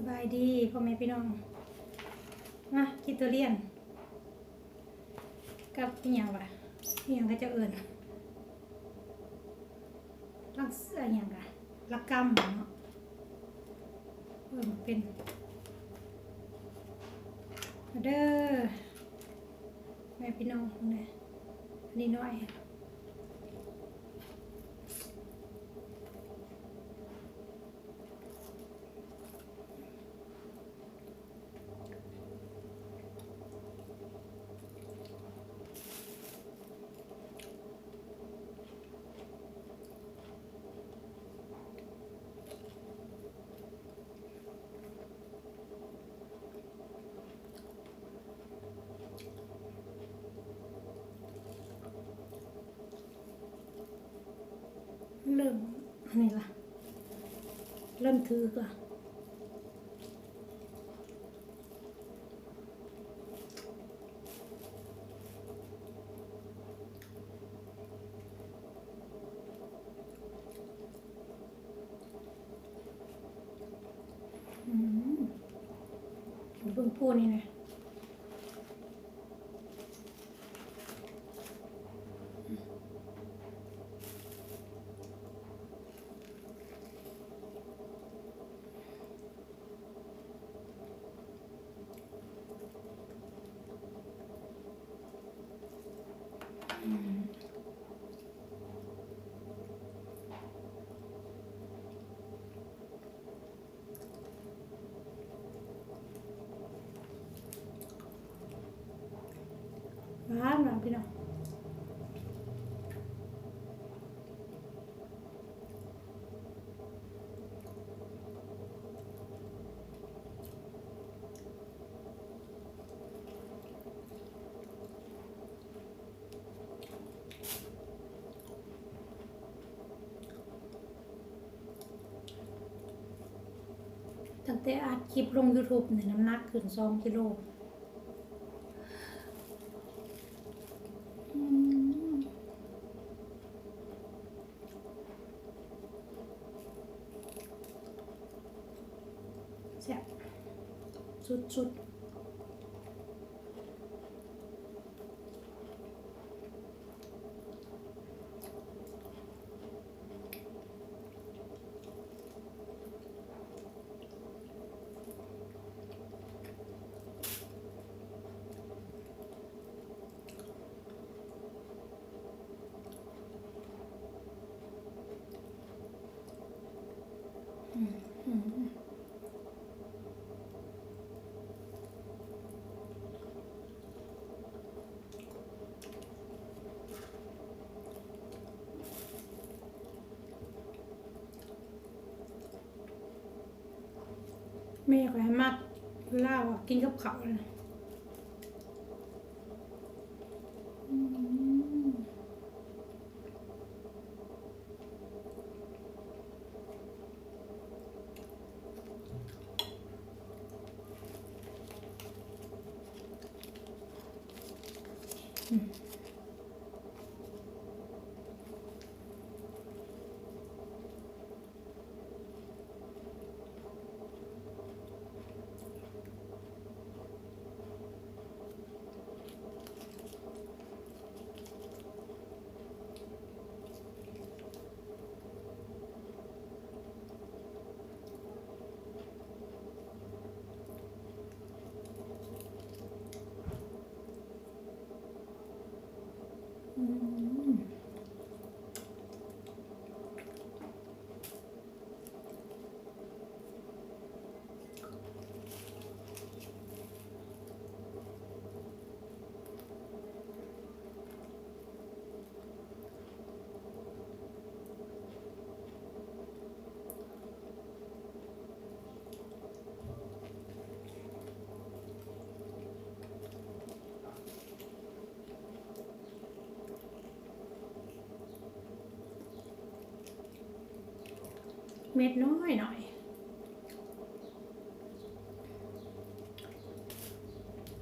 ສະບາຍດີພໍ່ແມ່ພີ່ນ້ອງ ມາກິນທຸລຽນ ກັບອີ່ຫຍັງວະ ອີ່ຫຍັງເຂົາເຈົ້າເອີ້ນ ລັກ ອີ່ຫຍັງກະ ລະກຳເນາະ ເອີ ມັນເປັນ ມາເດີ ແມ່ພີ່ນ້ອງ ເບິ່ງແດ່ ອັນນີ້ໜ້ອຍ. ເລີ່ມອັນນີ້ລະ ເລີ່ມຖືກລະ ອືມ ເບິ່ງພູນີ້ນະ. ຫວານ ຫວານ ພີ່ນ້ອງ. ຕັ້ງແຕ່ອັດຄລິບລົງຢູທູບນີ້ ນ້ຳໜັກຂຶ້ນສອງກິໂລ. ອືມ ແຊບສຸດໆ. ແມ່ຂ້ອຍມັກລາວກິນກັບເຂົ້ານະ. ເມັດນ້ອຍ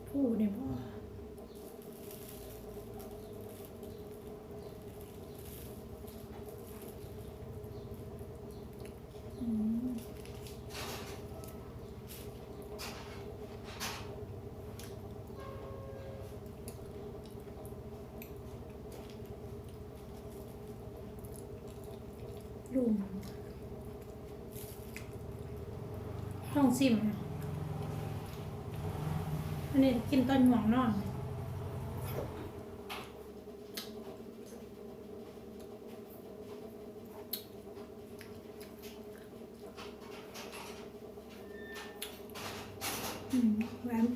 ໆ ພູນີ້ບໍ່ ອືມ. ຕ້ອງຊິມ. ອັນນີ້ກິນຕອນງ່ວງນອນ. ອືມ ຫວານ.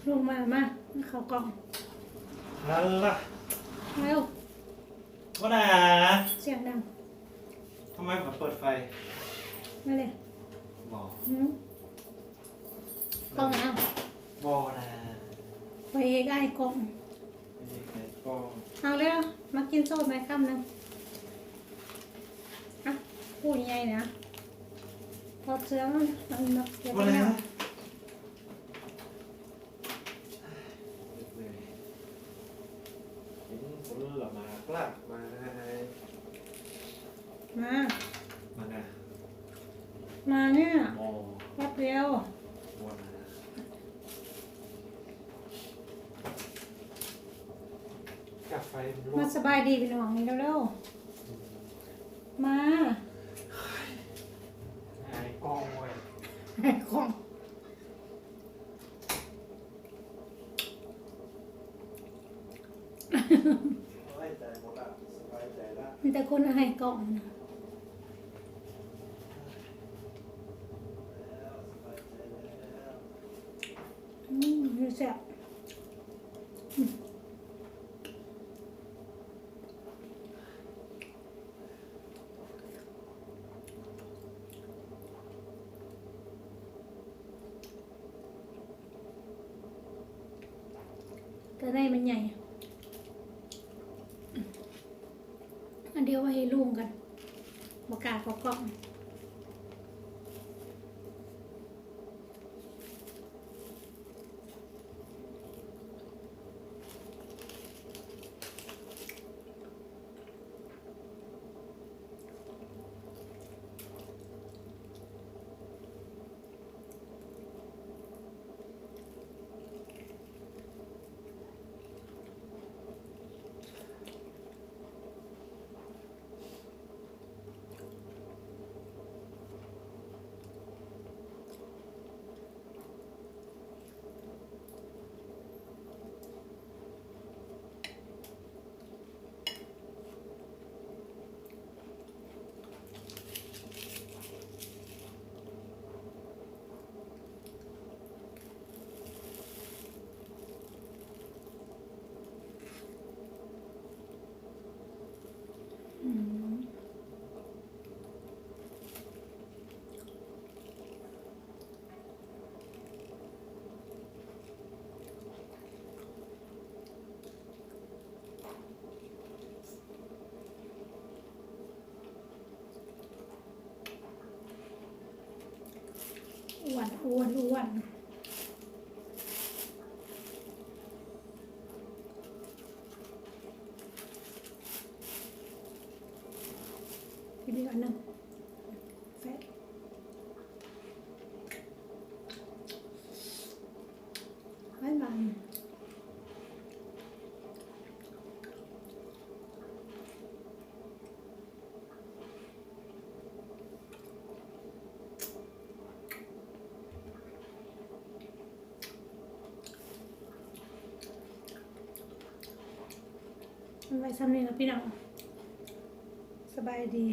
ລົງມາ ມາ ມາເຂົ້າກ້ອງ. ຫັ້ນລະ ເຮັວ ບໍ່ນາ ສຽງດັງ. ທຳໄມບໍ່ເປີດໄຟ? ມາເລີຍ. ບໍ່. ຫືມ? ກ້ອງນະ? ບໍ່ນາ. ໄປເອກອ້າຍກ້ອງ. ໄປເອກອ້າຍກ້ອງ. ເອົາເດີ້ ມາກິນໂຊດໃໝ່ຄຳໜຶ່ງ. ອ່ະ ຜູ້ໃຫຍ່ນະ ຖອດເສື້ອມັນ ມັນມັກເກັບ ບໍ່ນາ. ກິນຜົນລະໝາກລາກໄມ້. ມາ ມານະ ມາເນຍ. ບໍ່ ແປັບດຽວ. ບໍ່ນະ. ກາໄຟມັນລົດ. ມາສະບາຍດີພີ່ນ້ອງນີ້ເລັວໆ. ອືມ ມາ. ຫາຍກ້ອງເວີຍ ຫາຍກ້ອງ. ສະບາຍໃຈບໍ່ລະ? ສະບາຍໃຈລະ. ມີແຕ່ຄົນໃຫ້ກ້ອງນະ. ແລ້ວ ສະບາຍໃຈແລ້ວ. ອືມ ແຊບ. ອືມ ແຕ່ໃນມັນໃຫຍ່. ອັນດຽວໄວ້ໃຫ້ລຸງກັນ ບໍ່ກ້າເຂົ້າກ້ອງ. ອືມ. ອ້ວນ ອ້ວນ ອ້ວນ. ກິນອີກອັນໜຶ່ງ. ແຊບ. ຫວານໆ. ໄວ້ຊ່ຳນີ້ລະພີ່ນ້ອງ. ສະບາຍດີ.